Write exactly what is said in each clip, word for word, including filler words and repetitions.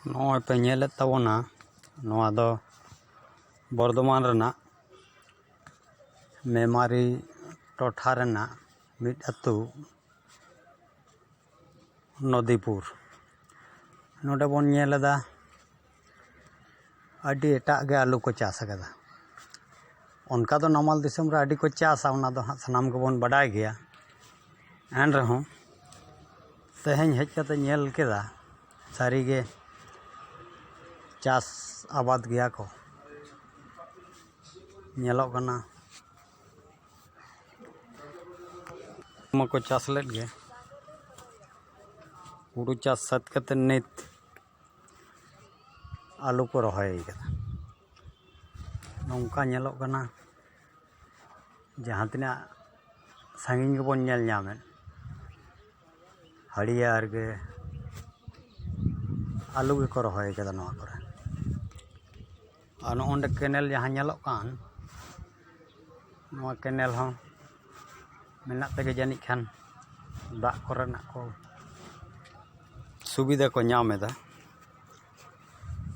ᱱᱚᱜᱼᱚᱭ ᱯᱮ ᱧᱮᱞᱮᱫ ᱛᱟᱵᱚᱱᱟ, ᱱᱚᱣᱟ ᱫᱚ ᱵᱚᱨᱫᱷᱚᱢᱟᱱ ᱨᱮᱱᱟᱜ ᱢᱮᱢᱟᱨᱤ ᱴᱚᱴᱷᱟ ᱨᱮᱱᱟᱜ ᱢᱤᱫ ᱟᱹᱛᱩ, ᱱᱚᱫᱤᱯᱩᱨ᱾ ᱱᱚᱰᱮ ᱵᱚᱱ ᱧᱮᱞ ᱮᱫᱟ, ᱟᱹᱰᱤ ᱮᱴᱟᱜ ᱜᱮ ᱟᱹᱞᱩ ᱠᱚ ᱪᱟᱥ ᱟᱠᱟᱫᱟ᱾ ᱚᱱᱠᱟ ᱫᱚ ᱱᱟᱢᱟᱞ ᱫᱤᱥᱚᱢ ᱨᱮ ᱟᱹᱰᱤ ᱠᱚ ᱪᱟᱥᱟ, ᱚᱱᱟ ᱫᱚ ᱦᱟᱸᱜ ᱥᱟᱱᱟᱢ ᱜᱮᱵᱚᱱ ᱵᱟᱰᱟᱭ ᱜᱮᱭᱟ᱾ ᱮᱱ ᱨᱮᱦᱚᱸ ᱛᱮᱦᱮᱧ ᱦᱮᱡ ᱠᱟᱛᱮ ᱧᱮᱞ ᱠᱮᱫᱟ, ᱥᱟᱹᱨᱤᱜᱮ ᱪᱟᱥ ᱟᱵᱟᱫ ᱜᱮᱭᱟ ᱠᱚ᱾ ᱧᱮᱞᱚᱜ ᱠᱟᱱᱟ, ᱢᱟᱠᱚ ᱪᱟᱥ ᱞᱮᱫ ᱜᱮ, ᱦᱩᱲᱩ ᱪᱟᱥ ᱥᱟᱹᱛ ᱠᱟᱛᱮ ᱱᱤᱛ ᱟᱹᱞᱩ ᱠᱚ ᱨᱚᱦᱚᱭ ᱠᱟᱫᱟ᱾ ᱱᱚᱝᱠᱟ ᱧᱮᱞᱚᱜ ᱠᱟᱱᱟ, ᱡᱟᱦᱟᱸ ᱛᱤᱱᱟᱹᱜ ᱥᱟᱺᱜᱤᱧ ᱜᱮᱵᱚᱱ ᱧᱮᱞ ᱧᱟᱢᱮᱫ, ᱦᱟᱹᱨᱭᱟᱹᱲ ᱜᱮ ᱟᱹᱞᱩ ᱜᱮᱠᱚ ᱨᱚᱦᱚᱭ ᱠᱟᱫᱟ ᱱᱚᱣᱟ ᱠᱚᱨᱮ᱾ ᱟᱨ ᱱᱚᱜᱼᱚ ᱱᱚᱸᱰᱮ ᱠᱮᱱᱮᱞ ᱡᱟᱦᱟᱸ ᱧᱮᱞᱚᱜ ᱠᱟᱱ, ᱱᱚᱣᱟ ᱠᱮᱱᱮᱞ ᱦᱚᱸ ᱢᱮᱱᱟᱜ ᱛᱮᱜᱮ ᱡᱟᱹᱱᱤᱡ ᱠᱷᱟᱱ ᱫᱟᱜ ᱠᱚᱨᱮᱱᱟᱜ ᱠᱚ ᱥᱩᱵᱤᱫᱷᱟ ᱠᱚ ᱧᱟᱢ ᱮᱫᱟ᱾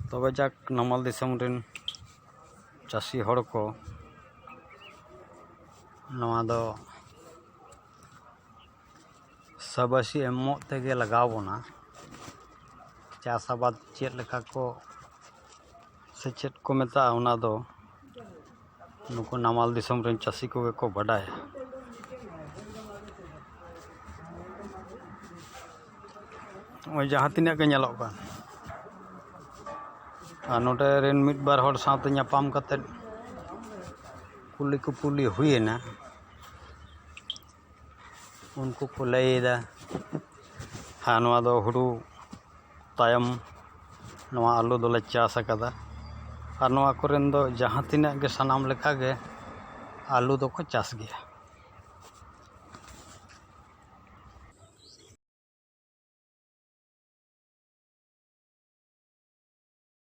ᱛᱚᱵᱮ ᱡᱟᱠ, ᱱᱟᱢᱟᱞ ᱫᱤᱥᱚᱢ ᱨᱮᱱ ᱪᱟᱹᱥᱤ ᱦᱚᱲ ᱠᱚ ᱱᱚᱣᱟ ᱫᱚ ᱥᱟᱵᱟᱥᱤ ᱮᱢᱚᱜ ᱛᱮᱜᱮ ᱞᱟᱜᱟᱣ ᱵᱚᱱᱟ᱾ ᱪᱟᱥ ᱟᱵᱟᱫ ᱪᱮᱫ ᱞᱮᱠᱟ ᱠᱚ ᱥᱮ ᱪᱮᱫ ᱠᱚ ᱢᱮᱛᱟᱜᱼᱟ, ᱚᱱᱟ ᱫᱚ ᱱᱩᱠᱩ ᱱᱟᱢᱟᱞ ᱫᱤᱥᱚᱢ ᱨᱮᱱ ᱪᱟᱹᱥᱤ ᱠᱚᱜᱮ ᱠᱚ ᱵᱟᱰᱟᱭᱟ᱾ ᱱᱚᱜᱼᱚᱭ ᱡᱟᱦᱟᱸ ᱛᱤᱱᱟᱹᱜ ᱜᱮ ᱧᱮᱞᱚᱜ ᱠᱟᱱ, ᱟᱨ ᱱᱚᱰᱮ ᱨᱮᱱ ᱢᱤᱫ ᱵᱟᱨ ᱦᱚᱲ ᱥᱟᱶᱛᱮ ᱧᱟᱯᱟᱢ ᱠᱟᱛᱮᱫ ᱠᱩᱞᱤ ᱠᱩᱯᱩᱞᱤ ᱦᱩᱭᱮᱱᱟ᱾ ᱩᱱᱠᱩ ᱠᱚ ᱞᱟᱹᱭᱮᱫᱟ, ᱦᱮᱸ, ᱱᱚᱣᱟ ᱫᱚ ᱦᱩᱲᱩ ᱛᱟᱭᱚᱢ ᱱᱚᱣᱟ ᱟᱹᱞᱩ ᱫᱚᱞᱮ ᱪᱟᱥ ᱟᱠᱟᱫᱟ᱾ ᱟᱨ ᱱᱚᱣᱟ ᱠᱚᱨᱮᱱ ᱫᱚ ᱡᱟᱦᱟᱸ ᱛᱤᱱᱟᱹᱜ ᱜᱮ ᱥᱟᱱᱟᱢ ᱞᱮᱠᱟᱜᱮ ᱟᱹᱞᱩ ᱫᱚᱠᱚ ᱪᱟᱥ ᱜᱮᱭᱟ᱾